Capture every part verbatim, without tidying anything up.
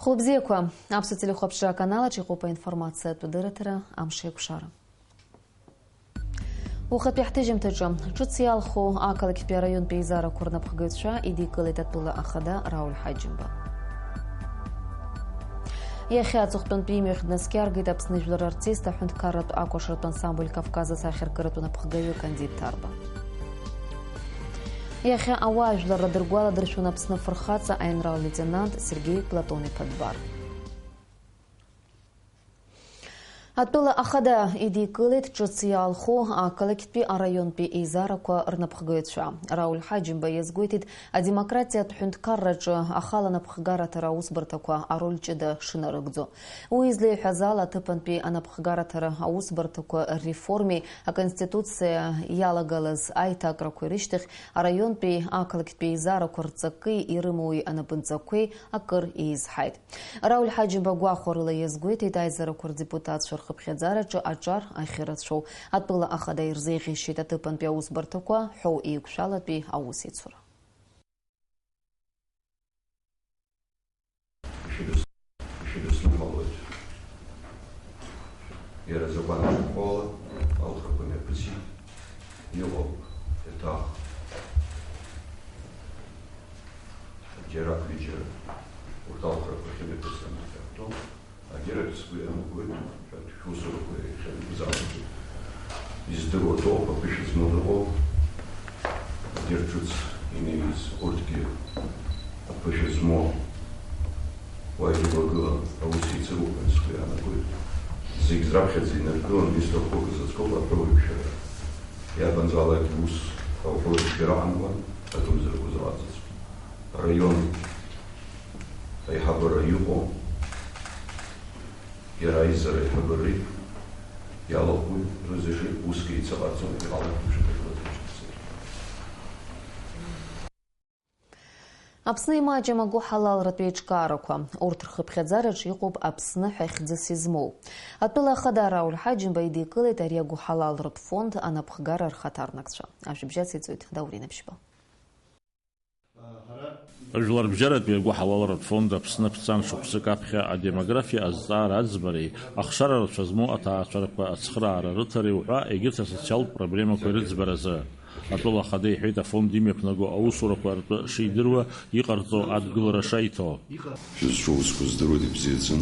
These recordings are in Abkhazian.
Хәылбзиақәа, Аԥсуа телехәаԥшра аканалаҿ иҟоуп аинформациатә дырраҭара Амшеикәшара. Уахатәи ҳҭыжьымҭаҿы, ҿыц иалху ақалақьтәи араионтәи еизарақәа рнапхгаҩцәа идикылеит атәыла ахада Рауль Ҳаџьымба. Иахьа аҵыхәтәантәи имҩахь днаскьаргеит Аԥсны жәлар артист, аҳәынҭқарратә акәашаратә ансамбль Кавказ асахьаркыратә напхгаҩы Кандид Ҭарба. Иахьа ауаажәлар радыргәаладыршәон Аԥсны афырхаҵа аинрал-леитенант Сергеи Платон-иԥа Дбар. Атәыла ахада идикылеит ҿыц иаалху ақалақьтәи араионтәи еизарақәа рнапхгаҩцәа. Рауль Ҳаџьымба иазгәеиҭеит адемократиатә ҳәынҭқарраҿы ахала анапхгараҭара аусбарҭақәа ароль ҷыда шынарыгӡо. Уи излеиҳәаз ала, аҭыԥантәи анапхгараҭара аусбарҭақәа рреформеи аконституциа иалагалаз аиҭакрақәеи рышьҭахь араионтәи ақалақьтәи еизарақәа рҵаки ирымоуи анапынҵақәеи акыр еизҳаит. Рауль Ҳаџьымба гәахәарыла иазгәеиҭеит аизарақәа рдепутатцәа рхыԥхьаӡараҿы аҿар ахьырацәоу. Атәыла ахада ирзеиӷьеишьеит аҭыԥантәи аусбарҭақәа, ҳәоу еиқәшәалатәи аусеицура. Ишәыдыс-, ишәыдысныҳәалоит. Иара азакәан ашәҟәыла алхрақәа мҩаԥысит. Иҟоуп, иаҭах. Џьарак-ҩыџьа урҭ алхрақәа ахьымҩаԥысуа анахьаҳәтәу, егьырахь сгәы иаанагоит, шәарҭ шәусурақәа иахьанакәызаалакгьы издыруа ҭоуп, аԥышәа змоу дыҟоуп. Егьырҭ ҿыц инеиз урҭгьы аԥышәа змоу уа илагылан, аус еицыруп ҳәа сгәы иаанагоит. Зегь раԥхьаӡа инаргылан, исҭаху акы сазкуп, аҳәоуеиқәшәара. Иабанӡалак ус ауҳәоит, шәара ҳамбан, акымзаракәа злаӡаҵәҟьа. Араион аиҳабыра иҟоу, иара аизара аиҳабыреи иалахәу рызегьы уск еицыҟарҵон, иҟалақәоу шәҟәык рыҭаҷкәынцәа. Аԥсны имаҷым агәыҳалалратә еиҿкаарақәа. Урҭ рхыԥхьаӡараҿы иҟоуп Аԥсны ҳәа хьӡыс измоу. Атәыла ахада Рауль Ҳаџьымба идикылеит ари агәыҳалалратә фонд анапхгара рхаҭарнакцәа. Ажәабжь ациҵоит Даур Инаԥшьба. Жәларбжьаратәи агәыҳалалратә фонд Аԥсны аԥҵан шықәсык аԥхьа адемографиа азҵаара аӡбареи, ахшара рацәа змоу аҭаацәарақәа ацхыраара рыҭареи уҳәа егьырҭ асоциалтә проблемақәеи рыӡбаразы. Атәыла ахада иҳәеит, афонд имҩаԥнаго аусурақәа ртәы шидыруа, иҟарҵо адгылара шаиҭо. Шәызҿу аусқәа здыруеит, ибзиаӡам.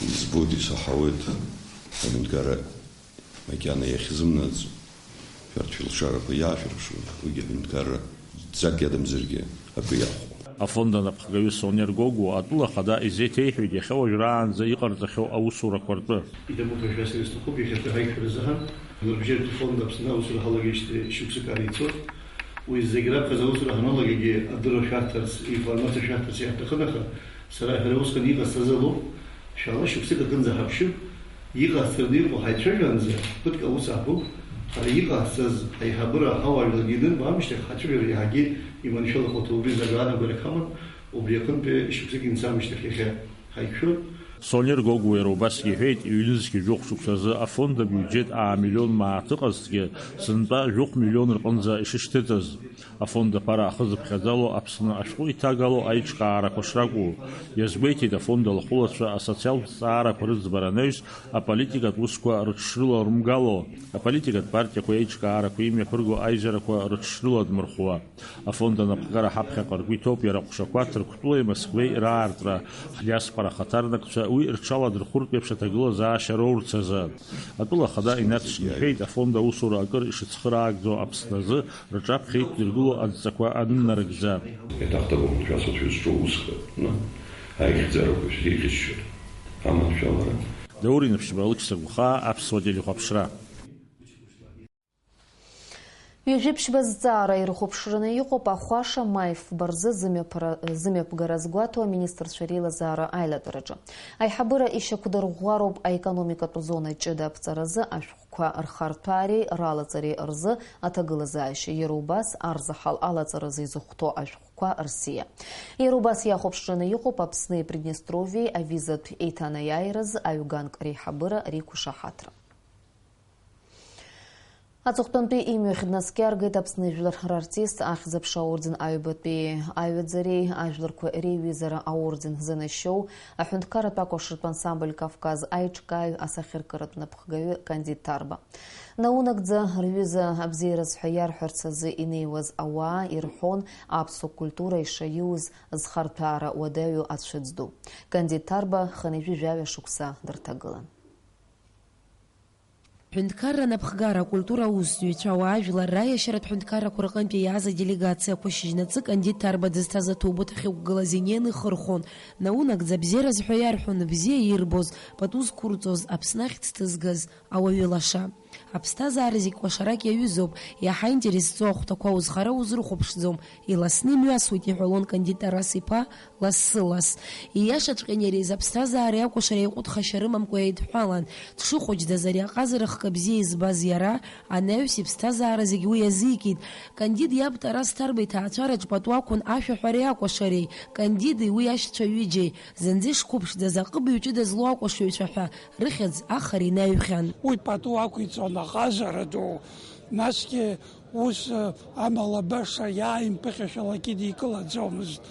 Избоит, исаҳауеит аҳәынҭқарра макьана иахьзымнаӡо, шәарҭ шәылшарақәа иаашәырԥшуа, уигьы аҳәынҭқарра ӡак иадамзаргьы акы иахәо. Афонд анапхгаҩы Сониа Ргогәуа атәыла ахада изеиҭеиҳәеит иахьа уажәраанӡа иҟарҵахьоу аусурақәа ртәы. Идамуқәа шәасыр сҭахуп, иахьатәи ҳаиқәшәара азыҳәан Лыбжьаратәи фонд Аԥсны аусура ҳалагеижьҭеи шықәсык ара ицоит. Уи зегь раԥхьаӡа аусура ҳаналагагьы адырра шәарҭарц, информациа шәарҭарц иаҳҭахын, аха сара аҳәара усҟан иҟасҵаз алоуп. Шәаала, шықәсык аҟынӡа ҳаԥшып, иҟасҵараны иҟоу ҳаицәажәаанӡа ԥыҭк аус аҳуп. Ҳара иҟасҵаз аиҳабыра ҳауаажәларгьы инырбо аамышьҭахь ҳацәажәара иаҳагьы иманшәалахо аҭоурыхтә агәаанагарак ҳаман, убри аҟынтәи шықәсык инцамышьҭахь иахьа ҳаиқәшәоит. Сониа Ргогәуа иара убасгьы иҳәеит, ҩнызқь жәохә шықәсазы афонд абиуџьет аамиллион мааҭ ыҟазҭгьы, сынтәа жәохә миллион рҟынӡа ишышьҭыҵыз. Афонд аԥара ахы зыԥхьаӡало Аԥсны ашәҟәы иҭагало аиҿкаарақәа шракәу. Иазгәеиҭеит афонд алахәылацәа асоциалтә ҭҵаарақәа рыӡбара анаҩс аполитикатә усқәа рыҽшрыларымгало, аполитикатә партиақәа аиҿкаарақәа имҩаԥырго аизарақәа рыҽшрыладмырхәуа. Афонд анапхгара ҳаԥхьаҟа ргәы иҭоуп иара аҟәшақәа Ҭырқәтәылеи Москвеи раартра, ҳдиаспора ахаҭарнакцәа уи рҽаладырхәыртә еиԥш аҭагылазаашьа роурц азы. Атәыла ахада Инаҭ Шьни иҳәеит, афонд аусура акыр ишыцхыраагӡо Аԥсны азы рҿаԥхьа иқәдыргыло адҵақәа анынарыгӡа. Иаҭахӡам, шәасҳәап, шәызҿу аусқәа, ну, аихьӡарақәа шәзеиӷьасшьоит, аманшәалара. Даур Инаԥшьба, Алықьса Гәхаа, Аԥсуа телехәаԥшра. Ҩажәи ԥшьба зҵаара ирыхәаԥшраны иҟоуп ахәаша маи фба рзы зымҩаԥра-, зымҩаԥгара згәаҭоу аминистрцәа реилазаара аилатәараҿы. Аиҳабыра ишьақәдырӷәӷәароуп аекономикатә зона ҷыда аԥҵаразы ашәҟәқәа рхарҭәаареи ралаҵареи рзы аҭагылазаашьа, иара убас арзаҳал алаҵаразы изыхәҭоу ашәҟәқәа рсиа. Иара убас иахәаԥшраны иҟоуп Аԥсни Приднестровиеи авизатә еиҭанаиааиразы аҩганк реиҳабыра реиқәышаҳаҭра. Аҵыхәтәантәи имҩахь днаскьаргеит Аԥсны жәлар рартист, ахьӡ-аԥша аорден аҩбатәи аҩаӡареи ажәларқәа реиҩызара аорден занашьоу, аҳәынҭқарратә акәашартә ансамбль Кавказ аиҿкааҩ, асахьаркыратә напхгаҩы Кандид Ҭарба. Наунагӡа рҩыза абзиараз ҳәа иарҳәарц азы инеиуаз ауаа ирҳәон аԥсуа культура ишаиуз зхарҭәаара уадаҩу ацәыӡ ду. Кандид Ҭарба хынҩажәи жәаҩа шықәса дырҭагылан. Ҳәынҭқарра напхгара, акультура аусзуҩцәа, ауаажәлар, раиашьаратә ҳәынҭқаррақәа рҟынтәи иааз аделегациақәа шьыжьнаҵы Кандид Ҭарба дызҭаз аҭоубыҭ ахьықәгылаз инеины ихырхәон. Наунагӡа абзиараз ҳәа иарҳәон, бзиа ирбоз, пату зқәырҵоз, Аԥсны ахьӡ ҭызгаз ауаҩы лаша. Аԥсҭазаара зегь кәашарак иаҩызоуп, иаҳа интересӡоу ахәҭақәа узхара узрыхәаԥшӡом, иласны имҩасуеит, иҳәалон Кандид Тарас-иԥа лассы-лас. Ииашаҵәҟьаны иара изы аԥсҭазаареи акәашареи аҟәыҭхашьа рымамкәа еидҳәалан. Дшыхәыҷӡаз ари аҟазара хкы бзиа избаз иара, анаҩс иԥсҭазаара зегь уи иазикит. Кандид иаб Тарас Ҭарба иҭаацәараҿ пату ақәын ашәаҳәареи акәашареи, Кандиди уи иашьцәа ҩыџьеи. Зынӡа ишқәыԥшӡаз, аҟыбаҩ ҷыда злоу акәашаҩцәа ҳәа рыхьӡ ахара инаҩхьан. Уи пату ақәиҵон аҟазара ду, насгьы ус, амала баша иааимԥыхьашәалак идикылаӡомызт.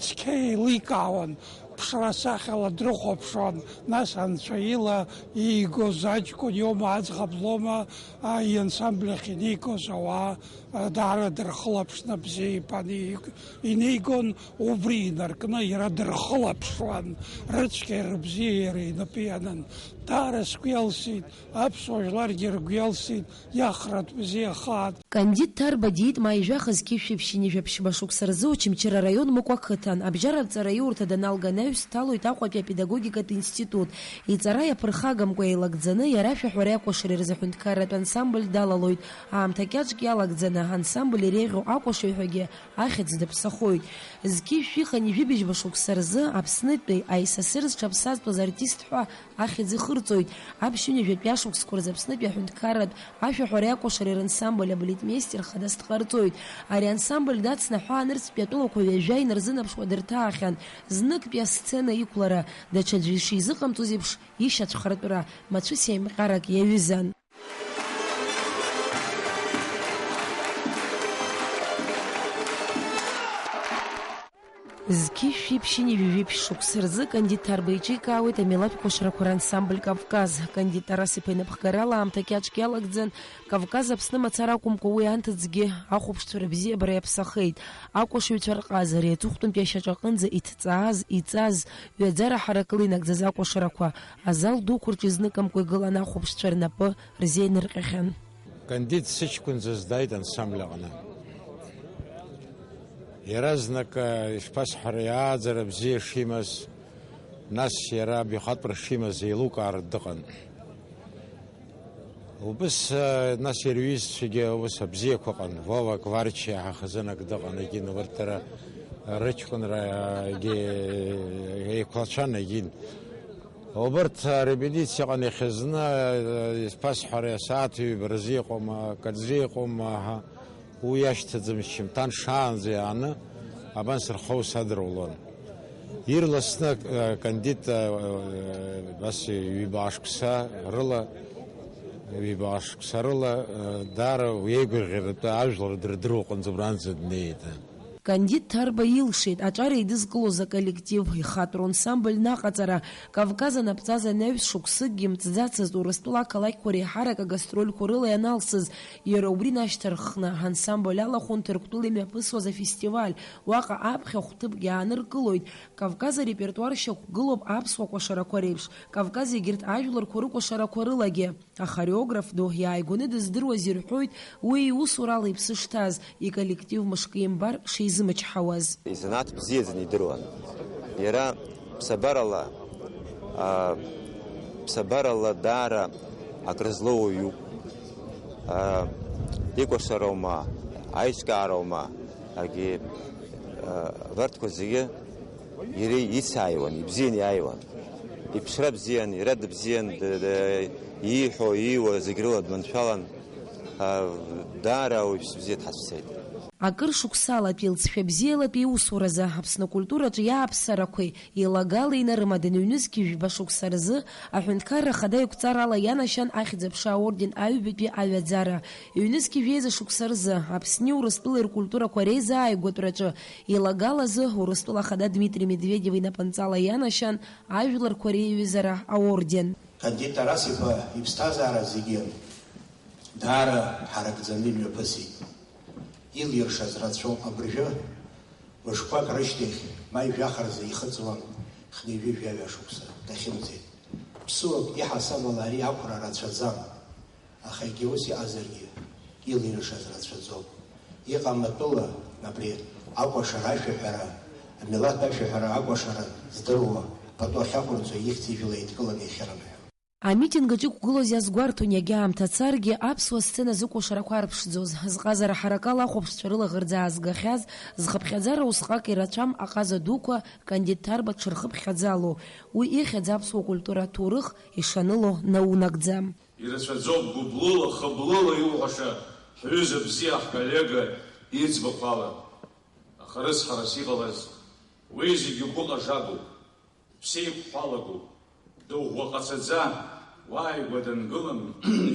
Цқьа еиликаауан, ԥшра сахьала дрыхәаԥшуан, нас анцәа ила иигоз аҷкәын иоума, аӡӷаб лоума, а, иансамбль ахь инеигоз ауаа, а, даара дырхылаԥшны бзиа ибан, и-, инеигон, убри инаркны иара дырхылаԥшуан, рыцәгьа рыбзиа иара инапы ианын. Даара сгәы иалсит, аԥсуа жәларгьы ргәы иалсит, иахратә бзиахааит. Кандид Ҭарба диит маи жәаха зқьи жәшәи ԥшьынҩажәи жәаба шықәса рзы Очамчыра араион Мықә ақыҭан. Абжьаратә ҵараиурҭа даналга анаҩс дҭалоит Аҟәатәи апедагогикатә институт. Иҵара иаԥырхагамкәа еилагӡаны иара ашәаҳәареи акәашареи рзы аҳәынҭқарратә ансамбль далалоит. Аамҭа кьаҿк иалагӡаны ансамбль иреиӷьу акәашаҩ ҳәагьы ахьӡ даԥсахоит. Зқьи жәшәи хынҩажәи жәибжьба шықәса рзы Аԥснытәи аесесер зҽаԥсазтәыз артист ҳәа ахьӡ ихырҵоит. Аԥшьынҩажәатәи ашықәсқәа рзы Аԥснытәи аҳәынҭқарратә ашәаҳәареи акәашареи рансамбль аблетмеистер хадас дҟарҵоит. Ари ансамбль дацнаҳәаанырцәтәи атәылақәа ҩажәа инарзынаԥшуа дырҭаахьан. Зныктәи асцена иқәлара, даҽаӡәы ишизыҟамҵоз еиԥш, ишьацәхартәра мацәыс еимҟьарак иаҩызан. Зқьи жәшәи ԥшьынҩажәи жәиԥшь шықәса рзы Кандид Ҭарба иҿикаауеит амилаҭ кәашарақәа рансамбль Кавказ. Кандид Тарас-иԥа инапхгарала аамҭа кьаҿк иалагӡан, Кавказ Аԥсны мацара акәымкәа, уи анҭыҵгьы ахәаԥшцәа рыбзиабара иаԥсахеит. Акәашаҩцәа рҟаза ари аҵыхәтәантәи ашьаҿаҟынӡа иҭҵааз, иҵаз, ҩаӡара ҳаракыла инагӡаз акәашарақәа азал дуқәа рҿы изныкымкәа игылан ахәаԥшцәа рнапы рзеинырҟьахьан. Кандид сыҷкәынӡа дааит ансамбль аҟны. Иаразнак, э, ишԥасҳәари, ааӡара бзиа шимаз, нас иара абихатәра шимаз еилукаартә дыҟан. Убыс, э, нас иара иҩызцәагьы убыс абзиақәа ыҟан. Вова Кварчиа ҳа хазынак дыҟан, егьин, убарҭ дара рыҷкәынрагьы еиқәлацәан, егьин. Убарҭ арепетициа ыҟан иахьазны, э, исԥасҳәари, асааҭ ҩба рзы иҟоума, акаӡы иҟоума, аҳа, уи иашьҭаӡам, шьымҭан шаанӡа иааны абан сырхоу садырулон. Ирласны, э, Кандид, э, э, абас ҩба шықәса рыла, ҩба шықәса рыла, э, даара уеигәырӷьаратәы ажәлар дырдыруа аҟынӡа убранӡа днеит. Кандид Ҭарба илшеит аҿар еидызкылоз аколлектив, ихатәроу ансамбль наҟаҵара, Кавказ анаԥҵаз анаҩс шықәсыкгьы мҵӡацызт Урыстәыла ақалақьқәа реиҳарак агастрольқәа рыла ианалсыз, иара убри нашьҭарххны, ансамбль алахәын Ҭырқәтәыла имҩаԥысуаз афестиваль, уаҟа аԥхьахә ҭыԥк иааныркылоит, Кавказ арепертуар шьақәгылоуп аԥсуа кәашарақәа реиԥш, Кавказ егьырҭ ажәларқәа рыкәашарақәа рылагьы. Ахореограф ду иааигәаны дыздыруаз ирҳәоит уи иусурала иԥсы шҭаз, иколлектив мышкы имбар шизымчҳауаз. Изанааҭ бзиаӡаны идыруан. Иара ԥсабарала, а, ԥсабарала даара акрызлоу уаҩуп. А, икәашароума, аиҿкаароума, агьи, а, абарҭқәа зегьы иара ицааиуан, ибзианы иааиуан. Иԥшра бзиан, иара дыбзиан, д-, д-, ииҳәо, ииуа зегь рыла дманшәалан, а, даара ауаҩԥс бзиа дҳацәцеит. Акыр шықәсалатәи лҵшәа бзиалатәи иусуразы Аԥсны акультураҿы иааԥсарақәеи еилагала инарымаданы ҩнызқь жәба шықәса рзы Аҳәынҭқарра Ахада иқәҵарала ианашьан Ахьӡ-аԥша аорден аҩбатәи аҩаӡара. Ҩнызқь жәеиза шықәса рзы Аԥсни Урыстәылеи ркультурақәа реизааигәатәраҿы еилагалазы Урыстәыла Ахада Дмитри Медведев инапынҵала ианашьан ажәларқәа реиҩызара аорден. Кандид Тарас-иԥа иԥсҭазаара зегьы даара ҳаракӡаны имҩаԥысит. Илиршаз рацәоуп абыржәы. Мышқәак рышьҭахь, маи жәаха рзы ихыҵуан хынҩажәи жәаҩа шықәса дахьымӡеит. Ԥсыуак иҳасабала ари ақәра рацәаӡам, аха егьа ус иҟазаргьы, илиршаз рацәаӡоуп. Иҟам атәыла абри акәашара ашәаҳәара, амилаҭ ашәаҳәара акәашара здыруа, пату ахьақәырҵо ихьӡ-ижәла еидкыланы иахьырымҳәо. Амитинг аҿы иқәгылоз иазгәарҭон, иагьа аамҭа царгьы, аԥсуа сцена зыкәашарақәа арԥшӡоз, зҟазара ҳаракала ахәаԥшцәа рылаӷырӡ аазгахьаз, зхыԥхьаӡара усҟак ирацәам аҟаза дуқәа Кандид Ҭарба дшырхыԥхьаӡало, уи ихьӡ аԥсуа культура аҭоурых ишаныло наунагӡам. Ирацәаӡоуп гәыблыла, хыблыла иуҳәаша ҳҩыза бзиа, ҳколлега иӡбахә ала. Аха рыцҳарас иҟалаз уи зегьы гәыҟажагоуп. Ԥсеиқәхалагоуп, дыӷәӷәа ҟацаӡа, уааигәа дангылан,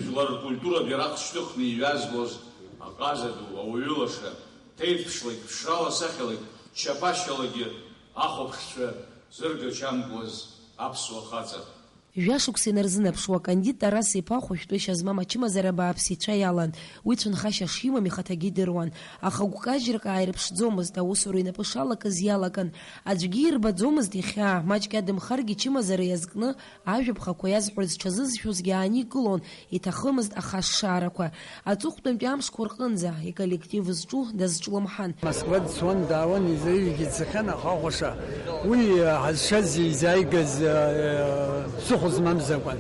жәлар ркультуратә ирахә шьҭыхны иҩазгоз аҟаза ду, ауаҩы лаша, ҭеиҭԥшлагь, ԥшрала, сахьалагь, чапашьалагьы ахәаԥшцәа зыргачамкуаз аԥсуа хаҵа. Жәашықәса инарзынаԥшуа Кандид Тарас-иԥа хәышәтәышьа змам ачымазара бааԥс ицәа иалан. Уи цәынхашьа шимам ихаҭагьы идыруан. Аха гәкажьрак ааирԥшӡомызт, аусура инапы шалакыз иалакын. Аӡәгьы ирбаӡомызт ихьаа, маҷк иадымхаргьы ичымазара иазкны, ажәаԥхақәа иазҳәарц дҽазызшәозгьы ааникылон, иҭахымызт ахашшаарақәа. Аҵыхәтәантәи амшқәа рҟынӡа иколлектив зҿу дазҿлымҳан. Москва дцон, даауан, изаҩгьы дцахьан, аха ахәаша уи, э, ҳазшаз изааигаз, э, ԥсыхәа змамзакәан.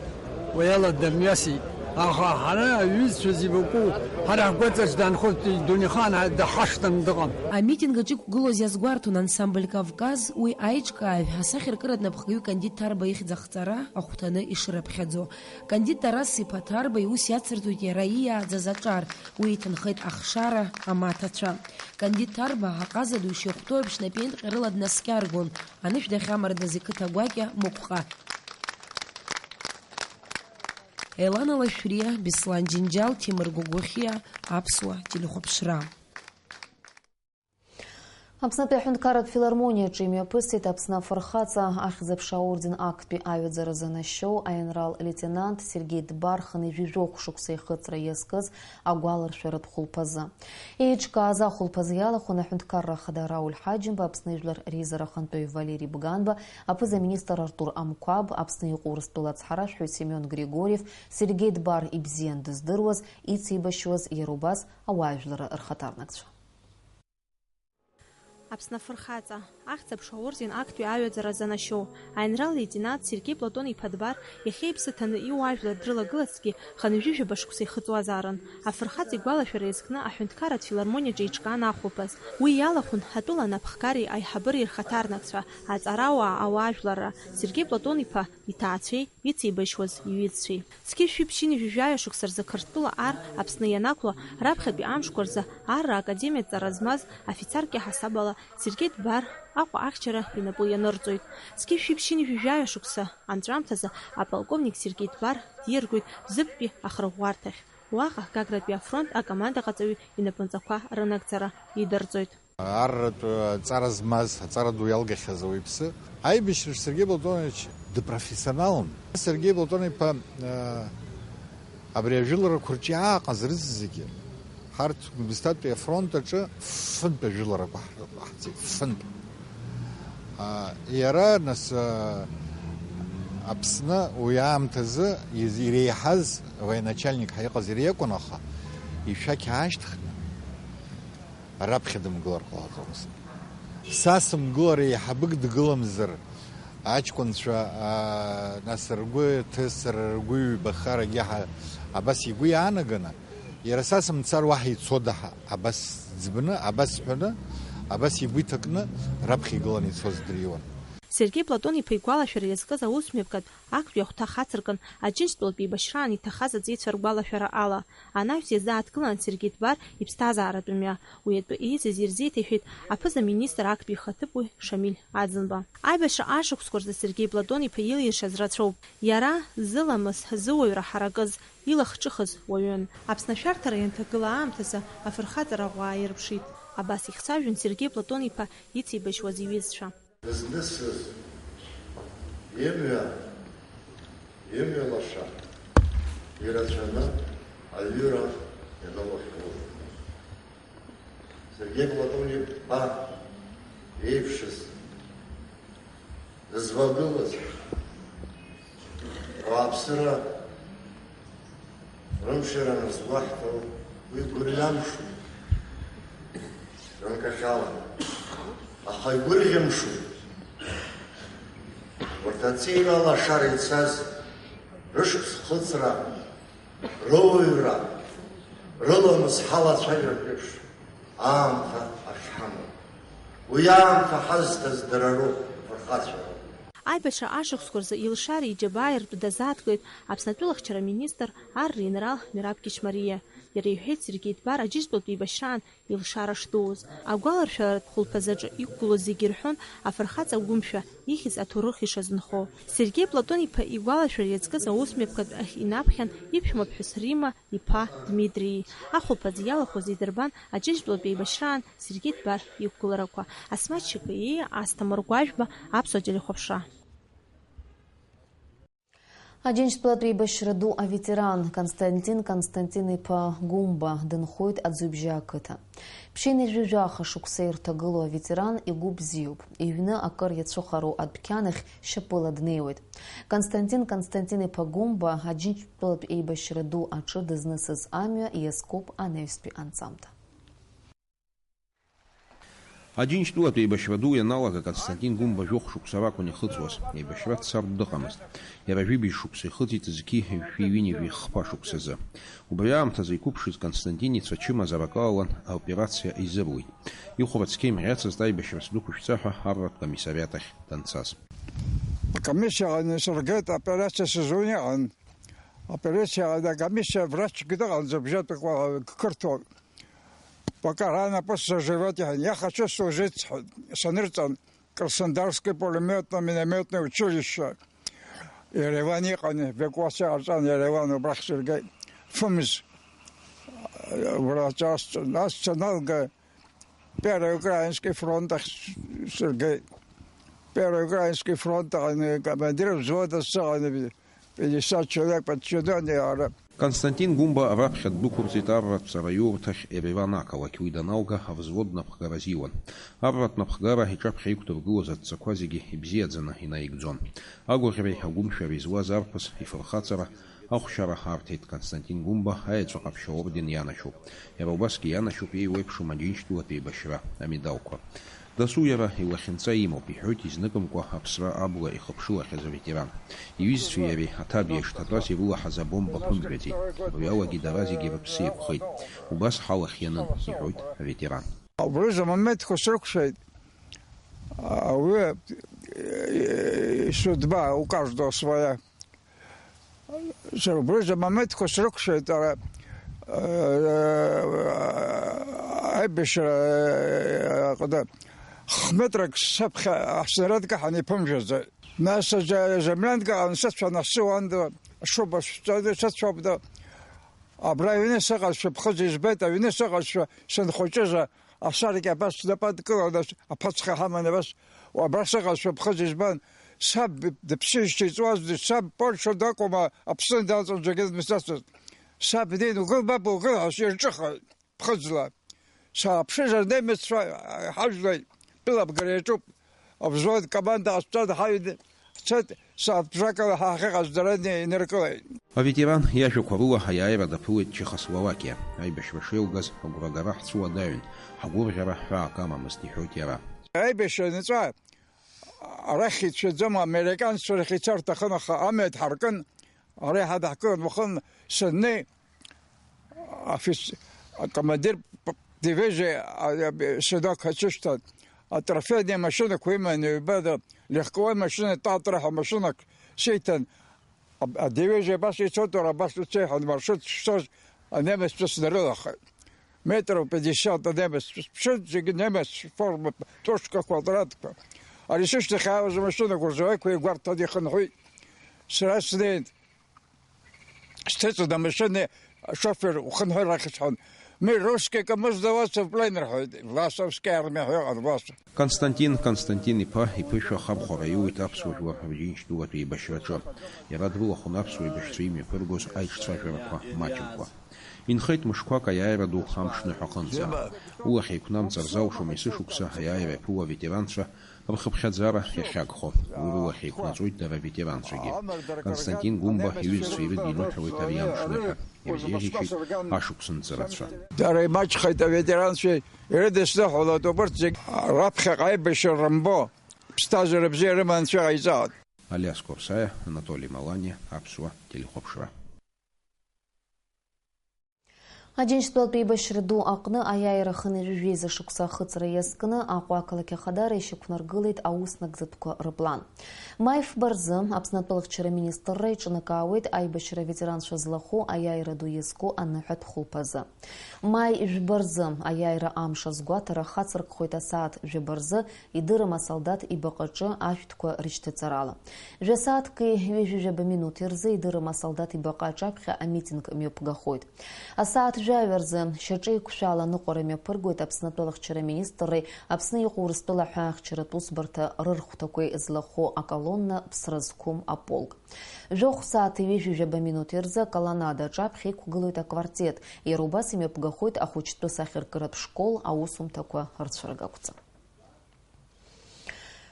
Уи ала дымҩасит. Аха ҳара аҩызцәа зибакәу, ҳара ҳгәаҵаҿ даанхоит, идунеихаан даҳашҭын дыҟам. Амитинг аҿы иқәгылоз иазгәарҭон ансамбль Кавказ, уи аиҿкааҩ, асахьаркыратә напхгаҩ Кандид Ҭарба ихьӡ ахҵара ахәҭаны ишрыԥхьаӡо. Кандид Тарас-иԥа Ҭарба иус иацырҵоит иара ииааӡаз аҿар, уи иҭынхеит ахшара, амаҭацәа. Кандид Ҭарба аҟаза ду ишихәҭоу еиԥш напеинҟьарыла днаскьаргон, анышә дахьамардаз иқыҭа гәакьа Мықәҟа. Елана Лашәриа, Беслан Џьынџьал, Ҭемыр Гогәыхиа, Аԥсуа телехәаԥшра. Аԥснытәи аҳәынҭқарратә филармониаҿы имҩаԥысит Аԥсны афырхаҵа ахьӡ-аԥша аорден актәи аҩаӡара занашьоу аинрал леитенант Сергеи Дбар хынҩажәи жәохә шықәса ихыҵра иазкыз агәаларшәаратә хәылԥазы. Еиҿкааз ахәылԥазы иалахәын Аҳәынҭқарра Ахада Рауль Ҳаџьымба, Аԥсны ижәлар реизара ахантәаҩы Валери Бганба, аԥыза-министр Артур Амқәаб, Аԥсны иҟоу Урыстәыла ацҳаражәҳәаҩ Семион Григорьев, Сергеи Дбар ибзиан дыздыруаз, ицеибашьуаз, иара убас ауаажәларра рхаҭарнакцәа. Аԥсны афырхаҵа, ахьӡ-аԥша аорден актәи аҩаӡара занашьоу, аинрал-леитенант Сергеи Платон-иԥа Дбар иахьа иԥсы ҭаны иуаажәлар дрылагылазҭгьы хынҩажәи жәаба шықәса ихыҵуазаарын. Афырхаҵа игәалашәара иазкны аҳәынҭқарратә филармониаҿы еиҿкаан ахәылԥаз. Уи иалахәын атәыла анапхгареи аиҳабыреи рхаҭарнакцәа, аҵарауаа, ауаажәларра, Сергеи Платон-иԥа иҭаацәеи ицеибашьуаз иҩызцәеи. Зқьи жәшәи ԥшьынҩажәи жәаҩа шықәса рзы Қырҭтәыла ар Аԥсны ианақәло, раԥхьатәи амшқәа рзы арра академиатә ҵара змаз афицарк иаҳасабала Сергеи Дбар Аҟәа ахьчара инапы ианырҵоит. Зқьи жәшәи ԥшьынҩажәи жәаҩа шықәса анҵәамҭазы аполковник Сергеи Дбар диаргоит Бзыԥтәи ахырӷәӷәарҭахь. Уаҟа Гагратәи афронт акомандаҟаҵаҩы инапынҵақәа рынагӡара идырҵоит. Арратә ҵара змаз, аҵара ду иалгахьаз ауаҩԥсы. Аибашьраҿ Сергеи Платонович дыпрофессионалын. Сергеи Платон-иԥа, э, абри ажәыларақәа рҿы иааҟаз рызегьы, ҳарҭ Гәымсҭатәи афронт аҿы фынтә ажәыларақәа ҳ-, ҳаҳҵеит, фынтә. А, иара, нас, а, Аԥсны уи аамҭазы из-, иреиҳаз военачальник ҳәа иҟаз иара иакәын, аха ишәақь аашьҭхны, раԥхьа дымгылар ҟалаӡомызт. Са сымгылар, еиҳабык дгыламзар, аҷкәынцәа, аа, нас ргәы ҭысыр, ргәы ҩбахар, егьаҳа абас игәы иаанаганы, иара са сымцар уаҳа ицода ҳәа абас ӡбны, абас ҳәаны, абас игәы иҭакны раԥхьа игыланы ицоз дыриуан. Сергеи Платон-иԥа игәалашәара иазкыз аусмҩаԥгатә актәи ахәҭа хацыркын, Аџьынџьтәылатә еибашьраан иҭахаз аҵеицәа ргәалашәара ала, анаҩс иазааҭгылан Сергеи Дбар иԥсҭазааратә мҩа. Уи атәы еизаз ирзеиҭеиҳәеит аԥыза-министр актәи ихаҭыԥуаҩ Шамиль Аӡынба. Аибашьра ашықәсқәа рзы Сергеи Платон-иԥа илиршаз рацәоуп. Иара зыламыс, зыуаҩра ҳаракыз, илахҿыхыз уаҩын. Аԥсны ашәарҭара ианҭагыла аамҭазы афырхаҵара ӷәӷәа ааирԥшит. Абас ихцәажәон Сергеи Платон-иԥа ицеибашьуаз иҩызцәа. Дызнысыз имҩа, имҩа лаша ирацәаны аҩыра ианылахьоу. Сергеи Платон-иԥа иеиԥшыз, дызвагылаз, ауааԥсыра рымшира аназгәаҳҭо, уи гәырҩамшуп, ганкахьала, аха игәырӷьамшуп. Урҭ аҵеира алашара ицаз рышықәс хыҵра, рыуаҩра, рыламыс ҳалацәажәартә еиԥш, аамҭа ахьҳамоу. Уи аамҭа ҳазҭаз дара роуп, афырхацәа роуп. Аибашьра ашықәсқәа рзы илшареи иџьабааи ртәы дазааҭгылеит Аԥсны атәылахьчара аминистр ар ринрал Мераб Кьычмариа. Иара иҳәеит Сергеи Дбар Аџьынџьтәылатә еибашьраан илшара шдууз. Агәаларшәаратә хәылԥазаҿы иқәгылоз зегьы ирҳәон афырхаҵа гәымшәа, ихьӡ аҭоурых ишазынхо. Сергеи Платон-иԥа игәалашәара иазкыз аусмҩаԥгатә ахь инаԥхьан иԥшәмаԥҳәыс Римма иԥа Дмитрии. Ахәылԥазы иалахәыз идырбан Аџьынџьтәылатә еибашьраан Сергеи Дбар иқәгыларақәа. Асмаҭ Шьакаииа, Асҭамыр Гәажәба, Аԥсуа телехәаԥшра. Аџьынџьтәылатә еибашьра ду аветеран Константин Константин-иԥа Гәымба дынхоит Аӡҩыбжьа ақыҭа. Ԥшьынҩажәи жәаха шықәса ирҭагылоу аветеран игәы бзиоуп. Иҩны акыр иацәыхароу адәқьанахь шьапыла днеиуеит. Константин Константин-иԥа Гәымба Аџьынџьтәылатә еибашьра ду аҿы дызнысыз амҩа иазкуп анаҩстәи анҵамҭа. Аџьынџьтәылатә еибашьра ду ианалага Константин Гәымба жәохә шықәса ракәын ихыҵуаз, еибашьра дцартә дыҟамызт. Иара жәибжь шықәса ихыҵит зқьи жәшәи ҩынҩажәи хԥа шықәсазы. Убри аамҭазы иқәыԥшыз Константин ицәа чымазара акалалан аоперациа изыруит. Ихәра цқьа имӷьацызт аибашьра сдәықәышәҵа ҳәа арратә комиссариат ахь данцаз. Акомиссиа аҟны сыргеит, аоперациа сызун иҟан. Аоперациа аҟны акомиссиа врачгьы дыҟан, зыбжьатәқәа қырҭуа. Пока рано, после заживать иҳәан, иаха чувствовал жить сҳәеит, санырҵан, Краснодарское пулемётно-миномётное училище, Ереван иҟан, эвакуациа ҟарҵан Ереван, убрахь сыргеит, фымз, убра ҿасҵон, нас саналга, Первый Украинский фронт ахь сыргеит, Первый Украинский фронт аҟны командир взвода сыҟан, пятьдесят человек подчинённые ара. Константин Гәымба раԥхьа ддәықәырҵеит арратә ҵараиурҭахь Ереван ақалақь, уи даналга, авзвод напхгара азиуан. Арратә напхгара иҿаԥхьа иқәдыргылоз адҵақәа зегьы ибзиаӡаны инаигӡон. Агәаӷьреи агәымшәареи зуаз арԥыс ифырхаҵара, ахәшьара арҭеит Константин Гәымба аеҵәа ҟаԥшь аорден ианашьоуп. Иара убасгьы ианашьоуп еиуеиԥшым Аџьынџьтәылатә еибашьра амедалқәа. Дасу иара илахьынҵа имоуп, иҳәоит изныкымкәа аԥсра абла ихыԥшылахьаз аветеран. Иҩызцәеи иареи аҭабиа ишҭатәаз ирылаҳаз абомба ԥымжәаӡеит. Уи алагьы дара зегьы рыԥсы еиқәхеит. Убас ҳалахь ианын, иҳәоит аветеран. Убрыза моментқәа срықәшәеит. Ауаҩы, э, судьба у каждого своя. Сара убрыза моментқәа срықәшәеит, ара, э, аибашьра, э, аҟны хметрак саԥхьа аснаряд каҳан иԥымжәаӡа. Нас аӡа-, аземлянка аансыцәан, асы уанда ашоба сцаны сыцәоуп, да. Абра аҩны сыҟазшәа ԥхыӡ избеит, аҩны сыҟазшәа сынхәыҷыза, асаркьа абас снапы адкыланы, аԥацха ҳаманы абас, абра сыҟазшәа ԥхыӡ избан, саб дыԥсижьҭеи иҵуазҭеи, саб Польша дакәыма, Аԥсны далҵуан, џьаргьы дмысҭацызт. Саб днеин, угыл, баб, угыл ҳәа сирҿыхеит. Ԥхыӡла. Сааԥшызар, немеццәа ҳажәлеи тәылабгара иаҿуп. Авзвод команда ҟасҵан, ҳаҩны ҳцеит, сааҭ бжакала ҳахьыҟаз дара иныркылеит. Аветеран иажәақәа рыла аиааира даԥылеит Чехословакиа. Аибашьра шеилгаз агәрагара ҳцуадаҩын, ҳгәырӷьара ҳәаак амамызт, иҳәоит иара. Аибашьра анҵәа, арахь ицәаӡом, американцәа рахь ицар рҭахын, аха амҩа дҳаркын. Ара иҳадаҳкылан, уахын саннеи, афиц-, акомандир п-, дивизиа, а, а, Седок ҳәа дсышьҭан. Атрофейные машинақәа иман ҩба, легковой машина, Татра ҳәа машинак сиҭан. Адивизиа абас ицоит, уара, абас уцеи ҳәа, маршрут шцоз анемеццәа снарылахеит. Метров пятьдесят анемеццәа, ԥшьынтә зегьы немец форма, тушка квадратқәа. Ари сышьҭахь иаауаз амашьына грузовикқәа игәарҭаны ихынҳәит. Сара снеин, сҭыҵын амашьына, ашофер ухынҳәыр ахьысҳәон. Мы, русский, кому сдаваться в плен, рҳәоит, Власовская армия ҳәа иҟан, Власов. Константин Константин-иԥа иԥышәа ахабхәара иуит аԥсуа жәлар рџьынџьтәылатә еибашьраҿы. Иара дрылахәын аԥсуа еибашьцәа имҩаԥыргоз аиҿцәажәарақәа маҷымкәа. Инхеит мышқәак аиааира ду амшныҳәа аҟынӡа. Улахь еиқәнамҵар залшом есышықәса аиааира иаԥыло аветеранцәа рхыԥхьаӡара иахьагхо. Уи рылахь еиқәнаҵоит дара аветеранцәагьы. Константин Гәымба иҩызцәа ирыдиныҳәалоит ари амшныҳәа. Ирзеиӷьеишьеит ашықәс нҵырацәа. Дара имаҷхеит аветеранцәа, ирыдысныҳәалоит убырҭ зегь раԥхьаҟа аибашьра рымбо, ԥсҭазаара бзиа рыманы анцәа иҟаиҵалак. Алиас Корсаиа, Анатоли Маланиа, Аԥсуа телехәаԥшра. Аџьынџьтәылатә еибашьра ду аҟны аиааира хынҩажәи жәеиза шықәса ахыҵра иазкны Аҟәа ақалақь ахадара ишьақәнаргылеит аус нагӡатәқәа рыплан. Маи фба рзы Аԥсны атәылахьчара министрра иҿнакаауеит аибашьра аветеранцәа злахәу аиааира ду иазку аныҳәатә хәылԥазы. Маи жәба рзы аиааира амш азгәаҭара хацыркхоит асааҭ жәаба рзы идырым асолдаҭ ибаҟаҿы ашәҭқәа рышьҭаҵарала. Жәасааҭки ҩажәи жәаба минуҭи рзы идырым асолдаҭ ибаҟа аҿаԥхьа амитинг мҩаԥгахоит. Асааҭ жәаҩа рзы шьаҿеиқәшәала аныҟәара мҩаԥыргоит Аԥсны атәылахьчара министрреи Аԥсны иҟоу Урыстәыла аҳәаахьчаратә усбарҭа рырхәҭақәеи злахәу аколонна Ԥсра зқәым аполк. Жәохә сааҭи ҩажәи жәаба минуҭи рзы аколоннада аҿаԥхьа иқәгылоит аквартет, иара убас имҩаԥгахоит ахәыҷтәы сахьаркыратә школ аусумҭақәа рцәыргақәҵа.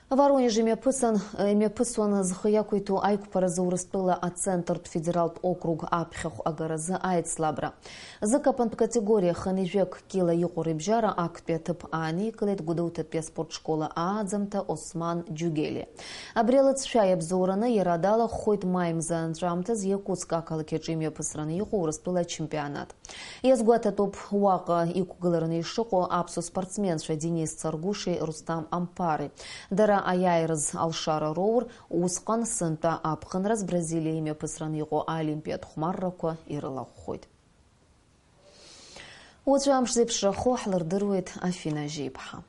Воронеж имҩаԥысын, имҩаԥысуан зхы иақәиҭу аиқәԥаразы Урыстәыла ацентртә федералтә округ аԥхьахә агаразы аицлабра. Зыкапантә категориа хынҩажәак кила иҟоу рыбжьара актәи аҭыԥ ааникылеит Гәдоуҭатәи аспорт школа ааӡамҭа Осман Џьугелиа. Абри алыҵшәа иабзоураны иара далахәхоит маи мза анҵәамҭаз Иакутск ақалақь аҿы имҩаԥысраны иҟоу Урыстәыла ачемпионат. Иазгәаҭатәуп уаҟа иқәгылараны ишыҟоу аԥсуа спортсменцәа Денис Царгәыши Рустам Амԥари. Дара аиааираз алшара роур, усҟан сынтәа аԥхынраз Бразилиа имҩаԥысраны иҟоу аолимпиатә хәмаррақәа ирылахәхоит. Уаҵәы амш зеиԥшрахо ҳлырдыруеит Афина Жьеиԥҳа.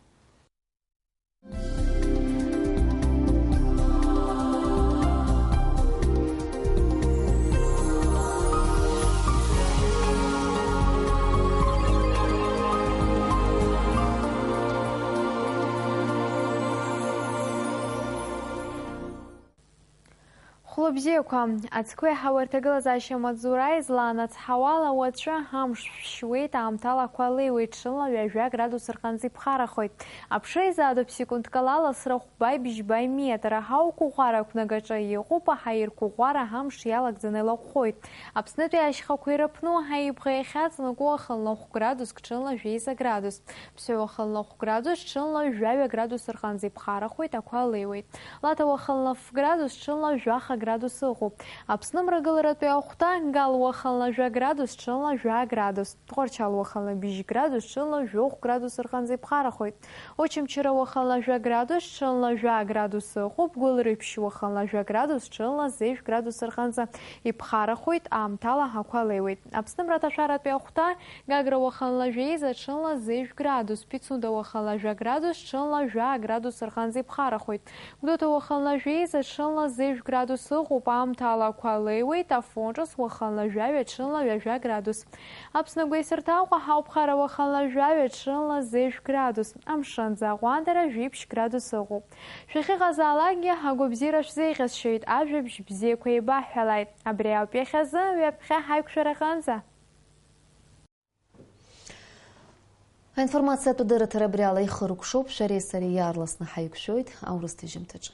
Хәлыбзиақәа, ацқәеи ҳауа рҭагылазаашьа маҵзура излаанацҳауала, уаҵәы амш шәшьуеит, аамҭала ақәа леиуеит, ҽынла ҩажәа градус рҟынӡа иԥхарахоит. Аԥша изаатәуп секундк ала ласра хәба ибжьба иметр, аха уқәыӷәӷәара ақәнагаҿы иҟоуп аҳаирқәыӷәӷәара амш иалагӡаны илаҟәхоит. Аԥснытәи ашьхақәа ирыԥну аибӷа иахьаҵанакуа уахынла хә градуск, ҽынла жәеиза градус. Ԥсҳәы уахынла хә градус, ҽынла жәаҩа градус рҟынӡа иԥхарахоит, ақәа леиуеит. Лаҭа уахынла ф градус, ҽынла жәаха градус ыҟоуп. Аԥсны мрагыларатәи ахәҭа, Гал уахынла жәа градус, ҽынла жәа градус. Тҟәарчал уахынла быжь градус, ҽынла жәохә градус рҟынӡа иԥхарахоит. Очамчыра уахынла жәа градус, ҽынла жәа градус ыҟоуп. Гәылрыԥшь уахынла жәа градус, ҽынла зежә градус рҟынӡа иԥхарахоит, аамҭала ақәа леиуеит. Аԥсны мраҭашәаратәи ахәҭа, Гагра уахынла жәеиза, ҽынла зежә градус, Пицунда уахынла жәа градус, ҽынла жәа градус рҟынӡа иԥхарахоит. Гәдоуҭа уахынла жәеиза, ҽынла зежә градус ыҟоуп, аамҭала ақәа леиуеит, Афон ҿыц уахынла жәаҩа, ҽынла ҩажәа градус. Аԥсны агәеисырҭаҟәа ҳауп, Хара уахынла жәаҩа, ҽынла зежә градус, амшынӡы аҟәандара жәиԥшь градус ыҟоуп. Шәахьыҟазаалакгьы агәабзиара шәзеиӷьасшьоит, ажәабжь бзиақәа еибаҳҳәалааит. Абри ауп иахьазы, ҩаԥхьа ҳаиқәшәараҟынӡа. Аинформациатә дырраҭара абри ала ихыркәшоуп, шәареи сареи иаарласны ҳаиқәшәоит аурыс ҭыжьымҭаҿы.